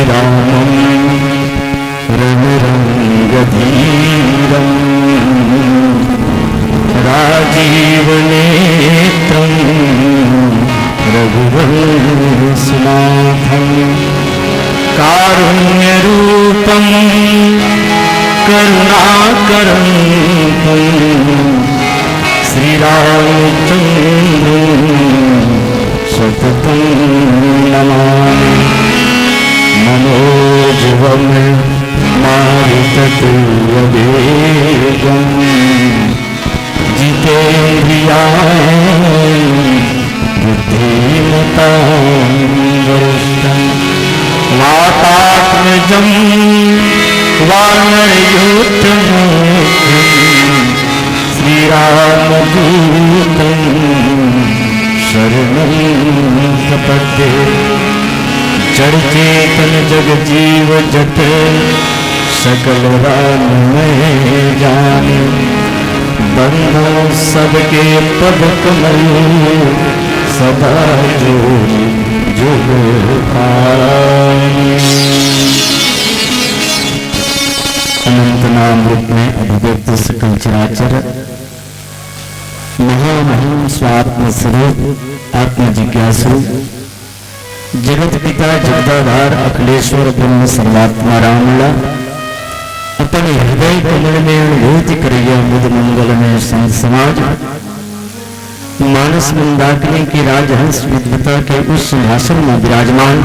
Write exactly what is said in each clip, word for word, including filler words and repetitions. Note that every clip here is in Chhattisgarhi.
रामं रणरङ्गधीरं राजीवनेत्रं रघुवंशनाथं कारुण्यरूपं करुणाकरं तं श्रीरामचन्द्रं सततं नमामि। मनोजवं मारुततुल्यवेगं जितेन्द्रियां बुद्धिमतां वरिष्ठं वातात्मजं वानरयूथमुख्यं श्रीरामदूतं शरणं प्रपद्ये। जड़ चेतन जग जीव जत सकल राम मैं जाने। बंधु सबके पद कमल सदा जोड़ जुग पाए। अनंत नाम रूप में अभिव्यक्त सकल चराचर महामहिम स्वात्म स्वरूप आत्म जिज्ञासु जगत पिता जगदाधार अखिलेश्वर ब्रह्म सर्वात्मा राम ला अपन हृदय कमल में अनुभूति करैया मुद मंगल में संत समाज मानस मंदाकिनी के राजहंस विद्वता के उस सिंहासन में विराजमान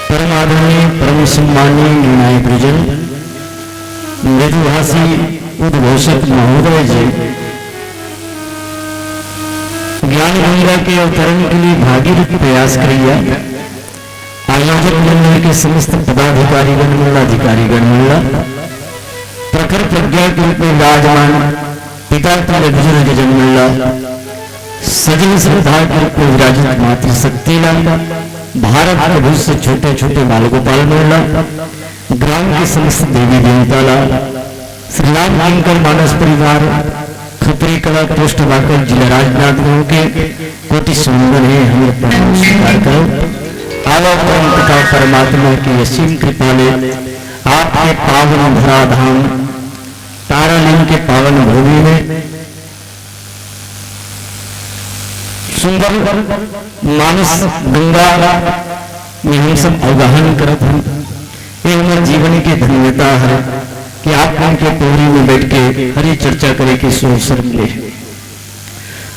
परम आदरणीय परम सम्माननीय निर्णायक गुरुजन मृदुभाषी उद्घोषक महोदय जी ज्ञान गंगा के अवतरण के लिए भागीरथ प्रयास करैया आयोजक मंडल के समस्त पदाधिकारीगण मंडलाधिकारीगण मंडला प्रखर प्रज्ञा के रूप में विराजमान पिता तुल्य बुजुर्ग जन मंडला सजन श्रद्धा के रूप में विराजित मातृशक्ति ला भारत प्रभु से छोटे छोटे बाल गोपाल मंडला ग्राम के समस्त देवी देवता ला श्री राम किंकर मानस परिवार खपरी कला पोस्ट बाकर जिला राजनांदगांव के कोटि सुंदर है हमर प्रणाम स्वीकार करो। आलो परम पिता परमात्मा की असीम कृपा ले आपके पावन धराधाम तारालिंग के पावन भूमि में सुंदर मानस गंगा में हम सब अवगाहन करत हन। ये हमर जीवन के धन्यता है कि आप मन के टोरी में बैठ के हरी चर्चा करे के सुअवसर मिले है।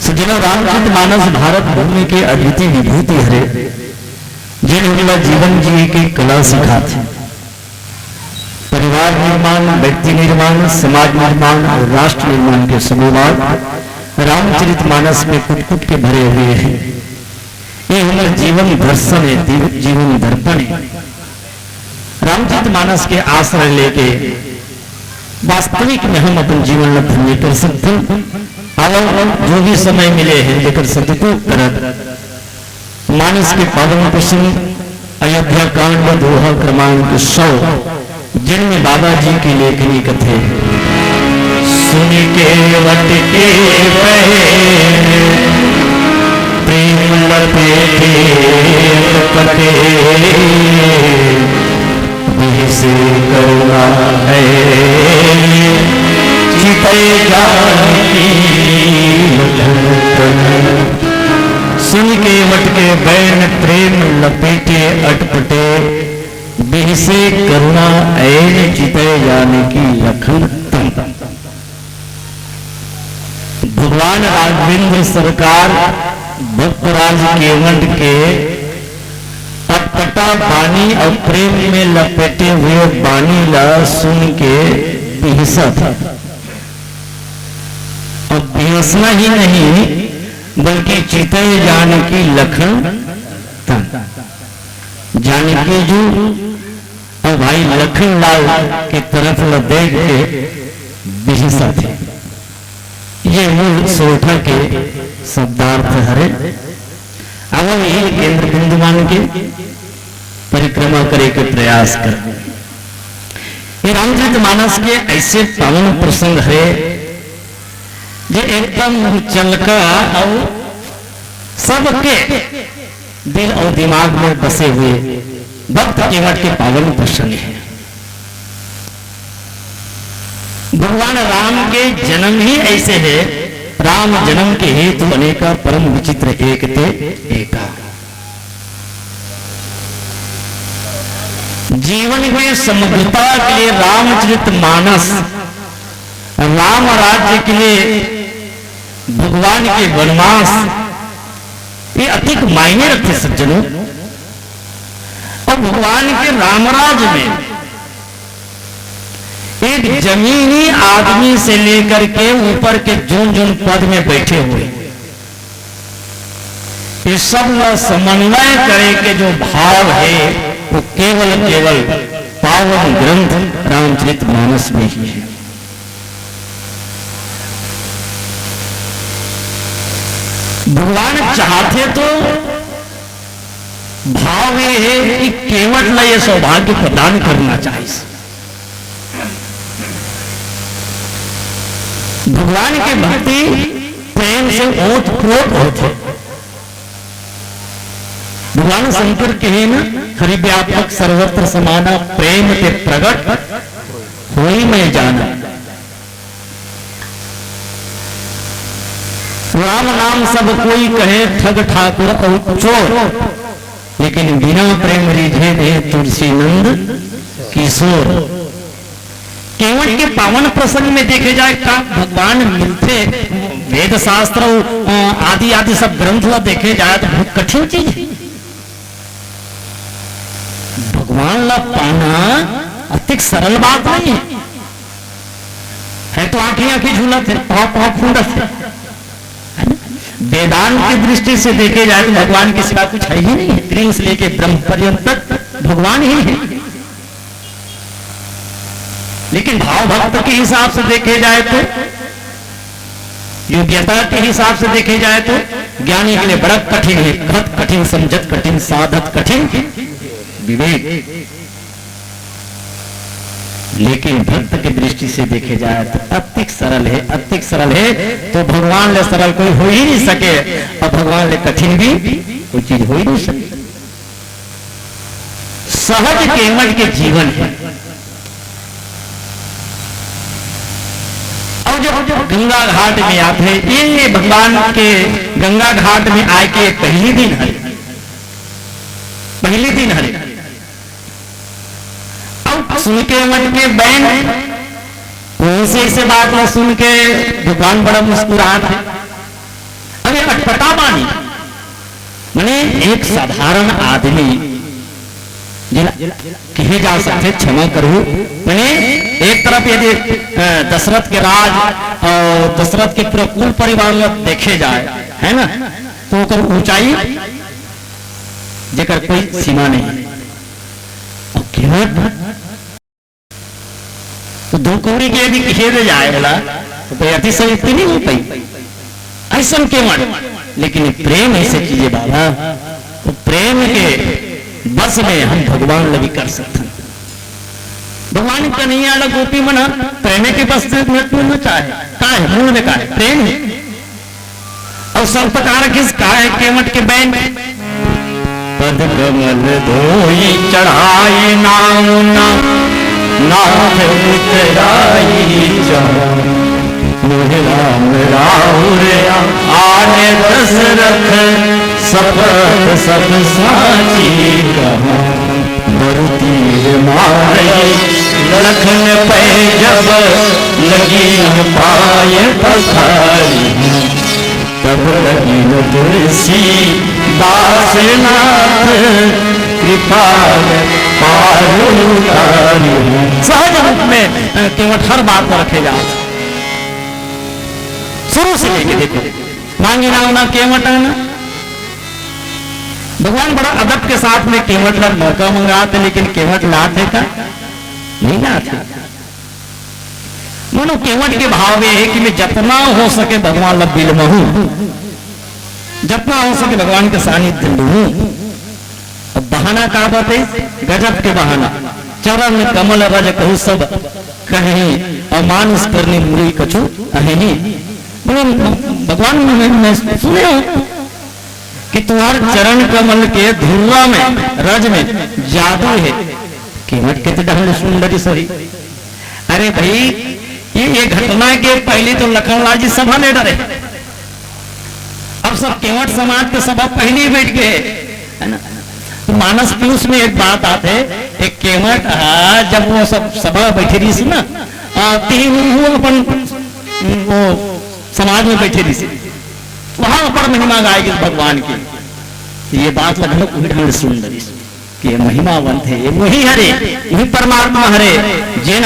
सज्जनों, रामचरित मानस भारत भूमि के अद्वितीय विभूति हरे, जेन हमला जीवन जिए के कला सिखाथे। परिवार निर्माण, व्यक्ति निर्माण, समाज निर्माण और राष्ट्र निर्माण के समूहवाद रामचरित मानस में कुट कुट के भरे हुए हैं। ये हमर जीवन दर्शन है, जीव-, जीवन दर्पण है। रामचरित मानस के आश्रय लेके वास्तविक में हम अपन जीवन ला धन्य कर सकथन। आलो, जो भी समय मिले है, जेकर सदुपयोग करत मानस के पावन प्रसंग अयोध्या कांड दोहा क्रमांक सौ, जिनमें बाबा जी की लेखनी कथे। सुनि केवट के बहन प्रेम लपेटे अटपटे, बिहसे करुणा नयन चितै जानकी लखन तन। सुनि केवट के बहन प्रेम लपेटे अटपटे, बिहसे करुणा नयन चितै जानकी लखन तन। भगवान राघवेंद्र सरकार भक्तराज केवट के अटपटा बानी और प्रेम में लपेटे हुए बानी ला सुन के बिहसत। अब बिहसना ही नहीं, बल्कि चितै जानकी लखन तन। जानकी जी और भाई लखन लाल के तरफ ल देख के बिहसत हे। ये मूल सोरठा के शब्दार्थ हरे। अब यही केंद्र बिंदु मान के परिक्रमा करे के प्रयास कर। ये रामचरित मानस के ऐसे पावन प्रसंग हरे, जे एकदम चलका और सबके दिल और दिमाग में बसे हुए। भक्त केवट के पावन प्रसंग हे। भगवान राम के जन्म ही ऐसे हे, राम जन्म के हेतु अनेका परम विचित्र एक ते एका। जीवन के समग्रता के लिए रामचरित मानस, राम राज्य के लिए भगवान के वनवास, ये अतिक मायने रखथे सज्जनों। और भगवान के रामराज में एक जमीनी आदमी से लेकर के ऊपर के जोन जोन पद में बैठे हुए, ये सब ला समन्वय करे के जो भाव हे, वो केवल केवल पावन ग्रंथ रामचरित मानस में ही हे। भगवान चाहथे तो भाव ये हे कि केवट ला ये सौभाग्य प्रदान करना चाहिए। भगवान के भक्ति प्रेम से ओतप्रोत होथे। भगवान शंकर कहे ना, हरि व्यापक सर्वत्र समाना, प्रेम ते प्रगट होई में जाना। राम नाम सब कोई कहे, ठग ठाकुर और चोर, लेकिन बिना प्रेम रीझे ने तुलसी नंद किशोर। केवट के पावन प्रसंग में देखे जाए का भगवान मिलथे, वेद शास्त्र, अ, आदि आदि सब ग्रंथ ला देखे जाए तो बहुत कठिन चीज हे। भगवान ला पाना अतिक सरल बात नहीं हे। हे तो आंखी आंखी झूलत हे, पाँव पाँव खूंदत हे, है ना? वेदांत की दृष्टि से देखे जाए तो भगवान के सिवा कुछ है ही नहीं है। त्रिंश लेके ब्रह्म पर्यंत तक भगवान ही है। लेकिन भाव भक्त के हिसाब से देखे जाए तो, योग्यता के हिसाब से देखे जाए तो, ज्ञानी के लिए बड़ा कठिन है। कहत कठिन, समझत कठिन, साधत कठिन विवेक। लेकिन भक्त की दृष्टि से देखे जाए तो अतिक सरल है, अतिक सरल है। तो भगवान ले सरल कोई हो ही नहीं सके, और भगवान ले कठिन भी कोई चीज हो ही नहीं सके। सहज केवट के जीवन है। और जब गंगा घाट में आते हैं, ये भगवान के गंगा घाट में आए के पहली दिन है, पहली दिन है। अब सुन के मन के बैन, कौन से ऐसे बात ला सुन के भगवान बड़ा मुस्कुरात है। अब ये अटपटा बानी, माने एक साधारण आदमी जिला कहे जा सकते, क्षमा करू, माने एक तरफ यदि, अ, दशरथ के राज और दशरथ के पूरा कुल परिवार ला देखे जाए, है ना, तो ओकर ऊंचाई जेकर कोई सीमा नहीं। और केवट तो दो कौड़ी के यदि कहे दे जाए बोला, तो कोई अतिशयोक्ति नहीं हो पाई। ऐसन केवट, लेकिन ये प्रेम ऐसे चीज हे बाबा, तो प्रेम के बस में हम भगवान ला भी कर सकथन। भगवान कन्हैया ला गोपी मन प्रेम के बस में नचना चाहे, का हे? मूल में का हे? प्रेम हे। और सब प्रकार किस का हे केवट के बैन? पद कमल धोई चढ़ाई नाम ना, नाथ उतराई चढ़। मोहि राम राउर आने दशरथ, सपथ सब साची कहा। बरु तीर मारई लखन पै जब, लगी न पाए पथारी। तब लगी न तुलसीदास नाथ, कृपा पार उतारी। सहज रूप में, अ, केवट हर बात में रखे जात हे। शुरू से लेके देखो, मांगी नाम ना केवट आना। भगवान बड़ा अदब के साथ में केवट ला मौका मंगात हे, लेकिन केवट लात हे का? नहीं लात हे। मानो केवट के भाव ये हे कि मैं जतना हो सके भगवान ला बिलमहूं, जतना हो सके भगवान के सानिध्य लूं। अब बहाना का बात हे? गजब के बहाना। चरण कमल रज कहु सब कहि, अमानुष करनी मुनि कछु अहहि। बोले, भगवान, मैं, मैं सुने हूं, कि तुम्हार चरण कमल के धुर्रा में, रज में जादू हे। केवट के तो डहल सुंदरी सही। अरे भाई, ये, ये घटना के पहले तो लखनलाल जी सभा ले डरे। अब सब केवट समाज के सभा पहले ही बैठ गए, है ना? तो मानस पुरुष में एक बात आते, एक केवट, हाँ, जब वो सब सभा बैठे रही ना, आ, तीन वो अपन, वो समाज में बैठे रही, वहां पर महिमा गाएगी भगवान की। ये बात लखनऊ उही ढंग सुंदरी कि ये महिमावंत हे, ये वही हरे, वही परमात्मा हरे, जेन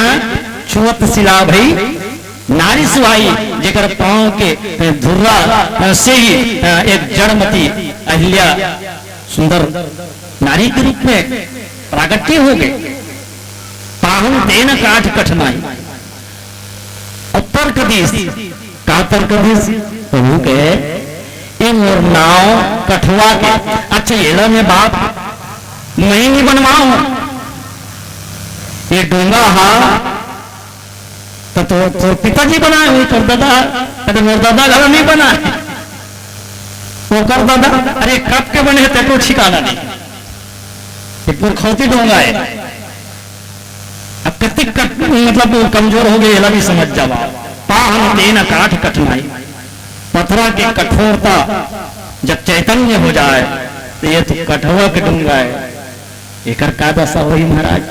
छुअत सिला भई नारी सुहाई, जेकर पांव के धुर्रा से ही एक जड़मती अहिल्या सुंदर नारी के रूप में प्रागट्य हो गए। पाहन तेन काठ कठिनाई। और तर्क दिस, का तर्क दिस? प्रभु के, "ए मोर नाव कठवा के।" अच्छा, एला मैं बाप मैं नहीं बनवाऊं, ये डोंगा हा तो, तो तोर पिताजी बनाए हुए, तोर दादा, अरे मोर दादा घर नहीं बना, ओकर दादा, अरे कब के बने हे, तेको ठिकाना नहीं। ये पुरखौती डोंगा है। अब कतिक कट-, मतलब कमजोर हो गए, एला भी समझ जावा। पाहन तेन काठ कठिनाई, पथरा के कठोरता जब चैतन्य हो जाए, तो ये तो कठवा के डोंगा है, एकर का दशा होही महाराज?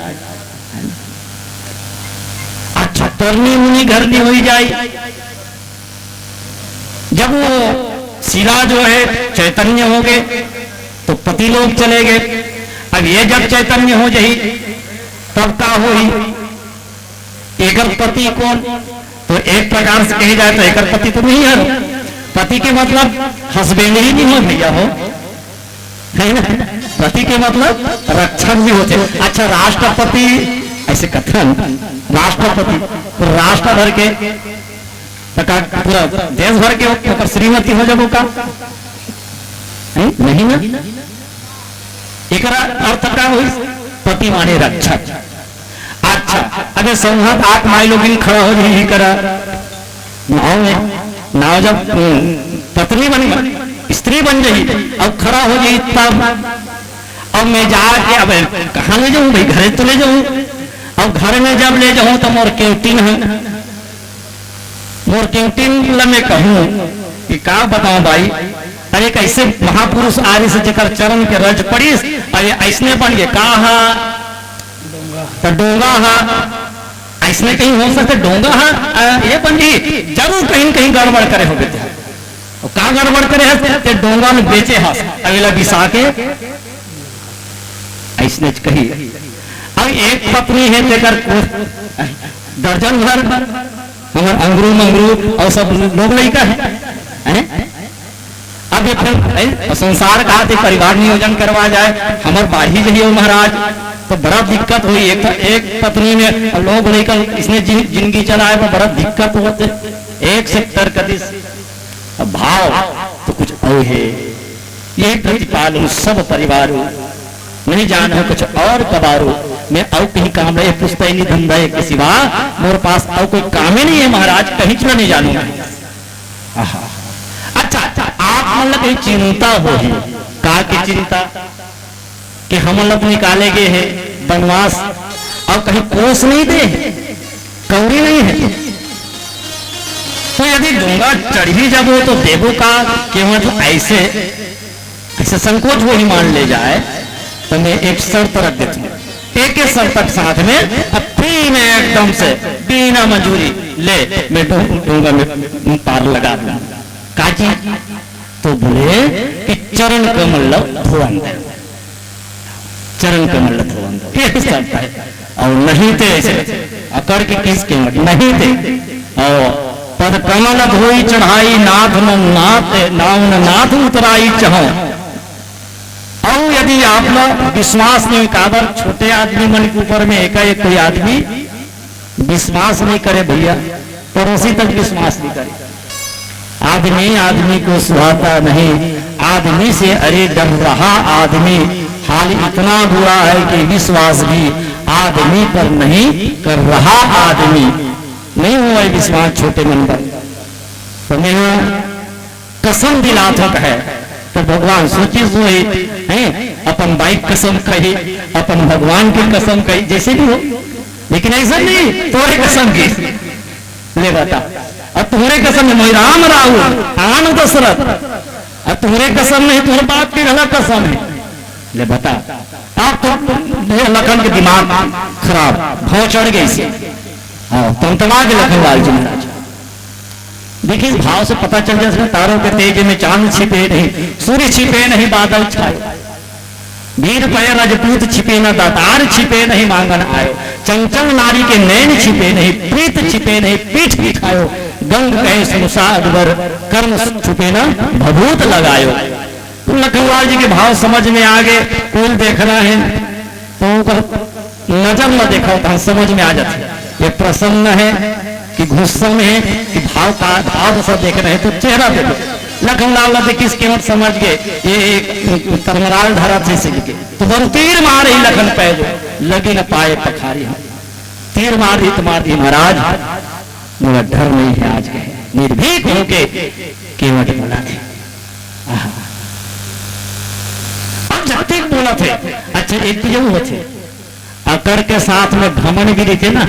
अच्छा, तरनी मुनी घर की होई जाई, जब वो शिला जो है चैतन्य हो गए, तो पति लोग चले गए। अब ये जब चैतन्य हो जाई, तब का होही? एकर पति कौन? तो एक प्रकार से कही जाए तो एकर पति तो नहीं है। पति के मतलब हस्बैंड ही नहीं हो भैया हो, है ना? पति के मतलब रक्षक भी होते। अच्छा, राष्ट्रपति, ऐसे कथन, राष्ट्रपति, तो राष्ट्र भर के तो का पूरा देश भर के ओकर श्रीमती हो जाबो का? हैं? नहीं ना। एकरा अर्थ का होई? पति माने रक्षक। अच्छा, अगर संघत आठ माई लोगिन खड़ा हो जाही करा नाव में, नाव जब, हम्म, पत्नी बन गई, स्त्री बन गई, अब खड़ा हो जाही तब, अब मैं जाके अब कहाँ ले जाऊँ भाई, घरे तो ले जाऊँ। अब घर में जब ले जाऊँ तो मोर केवटिन है, मोर केवटिन ल मैं कहूँ कि का बताऊँ भाई, अरे कैसे महापुरुष आरिस जेकर चरण के रज पड़िस, अरे ऐसने बन के का हा? तो डोंगा हा। ऐसने कहीं हो सकते डोंगा हा, अ, ये बन जी जरूर कहीं न कहीं गड़बड़ करे होबे ते। और का गड़बड़ करे हस? ते डोंगा में बेचे हस, अगला बिसा के ऐसने कही। अब एक पत्नी है तेकर को दर्जन भर, हमर अंगरू मंगरू और सब लोग लइका है, हैं? अब ये फिर, हैं? और संसार का ते परिवार नियोजन करवा जाए, हमर बाढ़ी जइयो महाराज, तो बड़ा दिक्कत होई। एक, एक पत्नी में लोग लइका इसने जिन-, जिंदगी चलाए में बड़ा दिक्कत होते। एक सेक्टर कदी अब भाव तो कुछ और है। यही प्रतिपाल हूँ सब परिवारों, नहीं जान हो कुछ और कबारो। मैं और कहीं काम रहे, पुस्तैनी धंधा के सिवा मोर पास और कोई काम ही नहीं है महाराज, कहीं चला नहीं जानू मैं। आहा। अच्छा, अच्छा, आप मन ला कहीं चिंता होही, का के चिंता? कि हमन ला तो निकाले गए हे बनवास, अउ कहीं कोस नहीं दे हे, कौड़ी नहीं हे। तो यदि डोंगा चढ़ी जाबो तो देबो का? कि मतलब ऐसे, ऐसे संकोच होही मान ले जाए, तो मैं एक शर्त रख देता हूँ। एक एक शर्त के साथ में अब फ्री में एकदम से बिना मजूरी ले मैं डो-, डोंगा में पार लगा दूँ। का चीज? तो बोले कि चरण कमल ला धोवन दे, चरण कमल ला धोवन दे, ये शर्त है। और नहीं ते ऐसे अकड़ के किस के मत, नहीं ते। और पद कमल धोई चढ़ाई नाथ न नाथ, नाउन नाथ उतराई चहो। और यदि आप लोग विश्वास नहीं, काबर छोटे आदमी मन के ऊपर में एकाएक कोई आदमी विश्वास नहीं करे भैया, पड़ोसी तक विश्वास नहीं करे। आदमी आदमी को सुहाता नहीं, आदमी से अरे डर रहा आदमी। हाल इतना बुरा है कि विश्वास भी आदमी पर नहीं कर रहा आदमी। नहीं हुआ है विश्वास छोटे मन पर। तो मैं कसम दिलाथों कहे, तो भगवान सोचिस होही, हैं, अपन बाई के कसम खाही, अपन भगवान के कसम खाही, जइसे भी हो, लेकिन अइसन नहीं, तोरे कसम के। ले बता, अब तोरे कसम हे, मोहि राम राउ, आन दसरथ, अब तोरे कसम नहीं, तोरे बाप के घला कसम हे। ले बता, अब तो ये लखन के दिमाग खराब, भौं चढ़ गे अइसे। हाँ, तमतमा गे लखन लाल जी महाराज। देखिए, इस भाव से पता चल जाए, इसमें तारों के तेज में चांद छिपे नहीं, सूर्य छिपे नहीं, बादल छाए। वीर पै रजपूत छिपे न, दातार छिपे नहीं, मांगन आयो। चंचल नारी के नैन छिपे नहीं, प्रीत छिपे नहीं, पीठ दिखायो। गंग कहे सुनसा अकबर, कर्म छुपे न, भभूत लगायो। तो लखनलाल जी के भाव समझ में आ गए, कुल देखना है, तो ओकर नजर में देखा होता है, समझ में आ जाता है, ये प्रसन्न है कि गुस्सा में है कि भाव का भाव से देख रहे हैं, तो चेहरा देखो। लखनलाल जी किस कीमत समझ गए, ये एक तरमराल धरा थे सिंह के, तो बरु तीर मार ही लखन पै जो, लगी न पाए पखारी हम। तीर मार ही तुम्हारी महाराज, मोला डर नहीं है आज के। निर्भीक होके केवट बोला थे। आहा। अब जब तक बोला थे, अच्छा, एक तो ये हुआ थे, अकड़ के साथ में घमंड भी दिखे ना,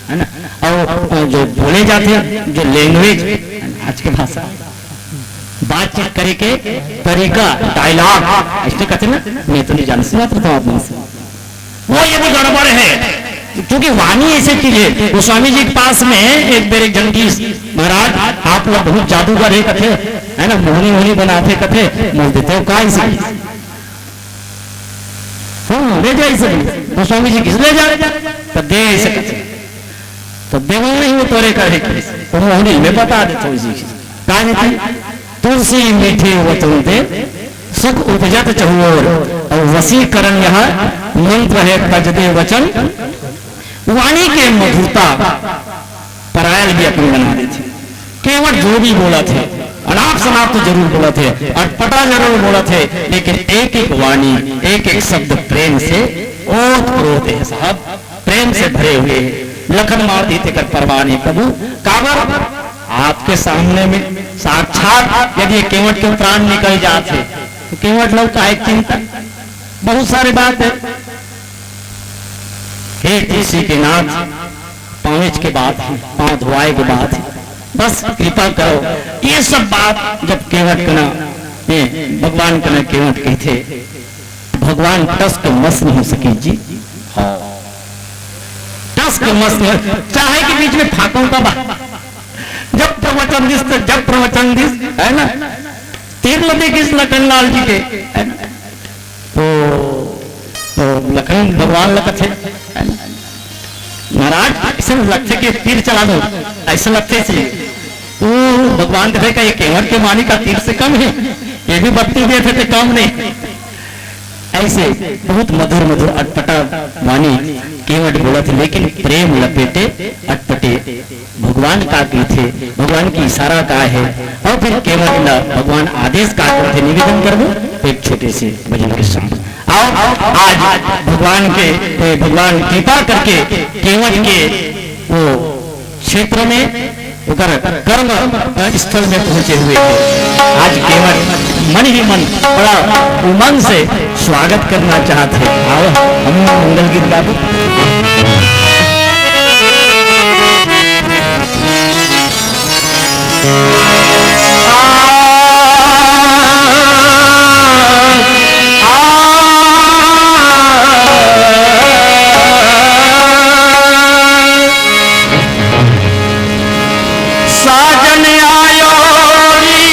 है ना? और जो बोले जाते हैं, जो लैंग्वेज, आज के भाषा, बातचीत करे के तरीका, डायलॉग, ऐसे कहते ना, मैं तो नहीं जानती, बात बताओ आप मन से। वो यदि गड़बड़ है, क्योंकि वाणी ऐसे चीज है। गोस्वामी जी के पास में एक बेर एक जन गिस, "महाराज, आप लोग बहुत जादूगर है," कथे, है ना, "मोहनी मोहनी बनाते," कथे, "मोल देते हो का इसे?" हाँ, ले जाए इसे। गोस्वामी जी गिस, "ले जाए," तो दे इसे कथे। तो देवो नहीं वो तोरे करे, तो मोहनी में बता देते हो इसी चीज। का नहीं थी? "तुलसी मीठे वचन दे, सुख उपजत चहुओर।" और वशीकरण यह मंत्र है, "तज दे वचन।" वाणी के मधुरता परायल भी अपन बना देथे। केवट जो भी बोला थे, अनाप शनाप तो जरूर बोला थे, अटपटा जरूर बोला थे, लेकिन एक एक वाणी, एक एक शब्द प्रेम से ओत प्रोत है साहब, प्रेम से भरे हुए हैं। लखन मार दी तेकर परवाह नहीं प्रभु, काबर आपके सामने में साक्षात यदि केवट के प्राण निकल जात है, तो केवट लोग का एक चिंता, बहुत सारे बात है। हे तुलसी के नाथ, पाँवेच के बात है, पाँव धोआए के बात है, बस कृपा करो। ये सब बात जब केवट कना, ये भगवान कना केवट कहते, भगवान टस के मस नहीं हो सके जी। हाँ। टस के मस नहीं, चाहे के बीच में फाकों का बात। जब प्रवचन दिस, तो जब प्रवचन दिस, है ना? तीर लदे किस लखन लाल जी के, है ना? तो, तो लखन भगवान लगत है, है ना? महाराज, ऐसे लगते कि तीर चला दो, ऐसे लगते से। तो भगवान कहते का ये केवट के वाणी का तीर से कम है, ये भी बत्ती दे थे तो कम नहीं। ऐसे बहुत मधुर मधुर अटपटा वाणी केवट बोलत हे, लेकिन प्रेम लपेटे अटपटे। भगवान का कहिथे, भगवान के इशारा का है, और फिर केवट ला भगवान आदेश का करथे, निवेदन करबो एक छोटे से भजन के साथ। आओ, आज भगवान के, भगवान कृपा करके केवट के वो क्षेत्र में ओकर कर्म, अ, स्थल में पहुंचे हुए हैं। आज केवट मन ही मन बड़ा उमंग से स्वागत करना चाहत हे। आओ, हम मंगल गीत गाबो। साजन आयो री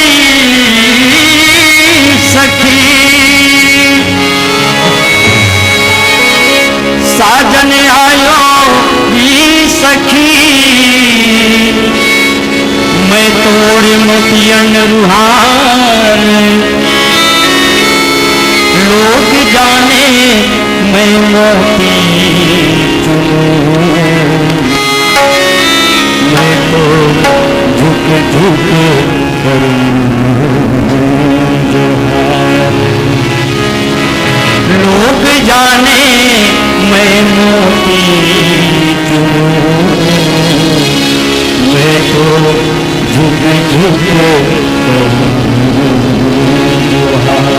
सखी, साजन आयो री सखी, मैं तोर मोतियन रुहार। लोग जाने मैं मोती चुनूं, मैं तो झुक झुक करूं जोहार। लोग जाने मैं मोती चुनूं, मैं तो झुक झुक करूं जोहार।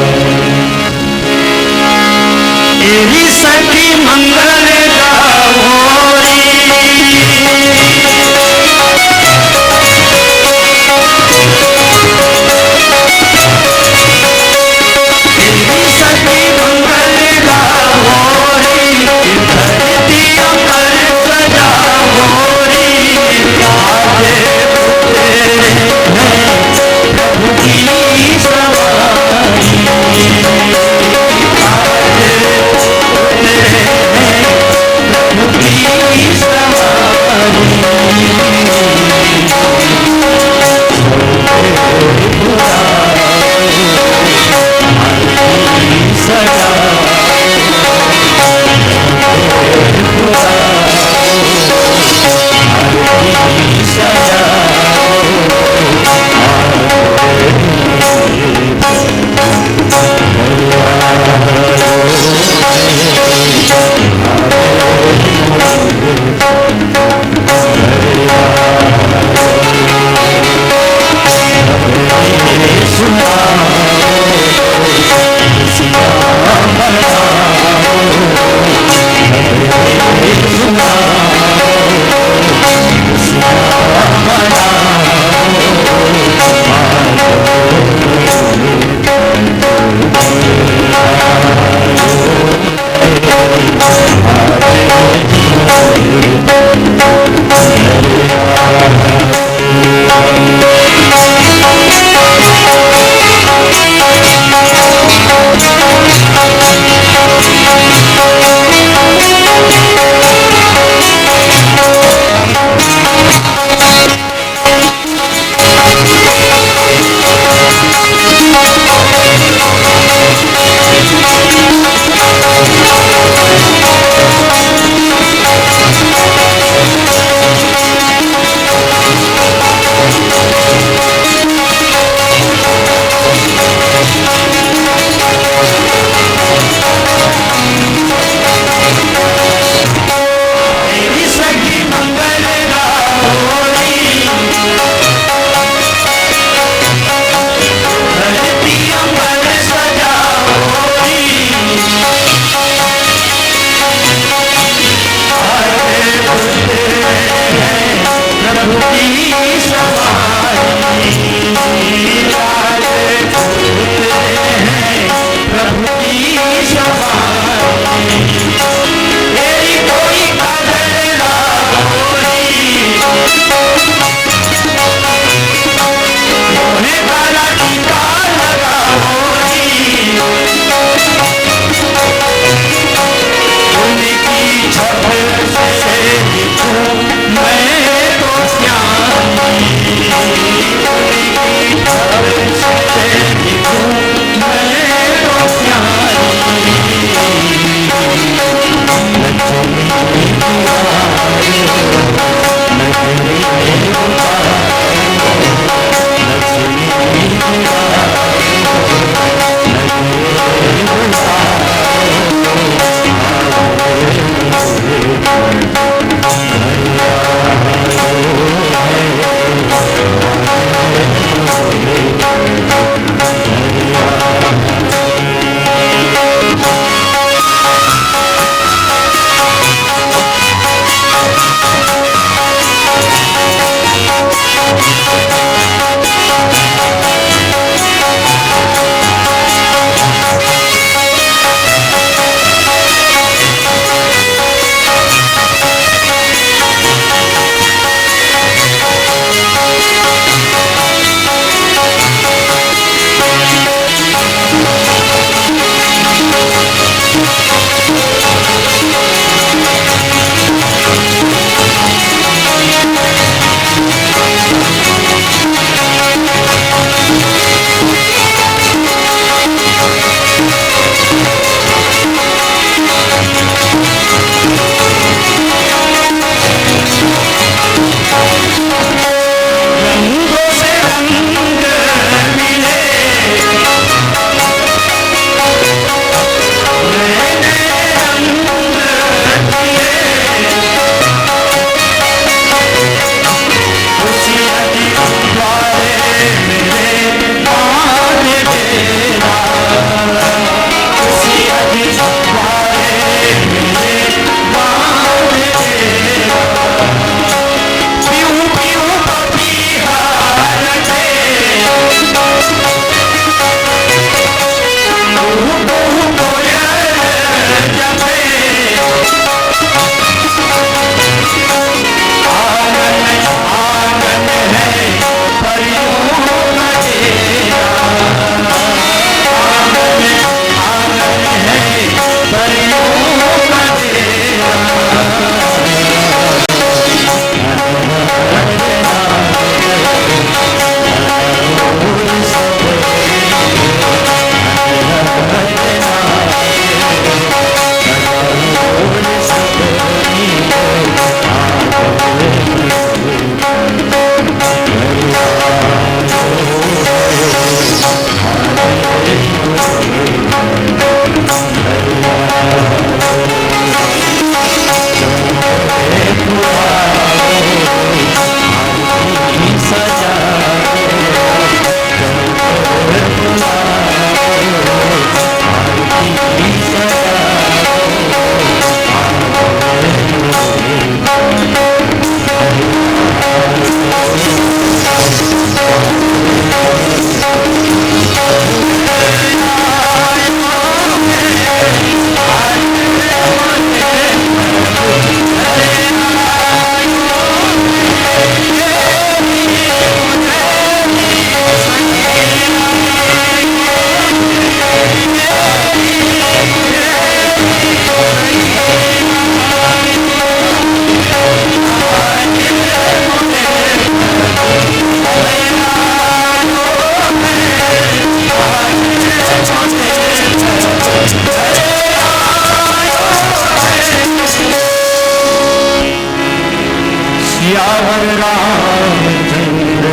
हरे रामचंद्र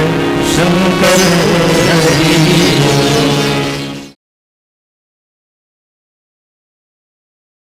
शंकर हरि।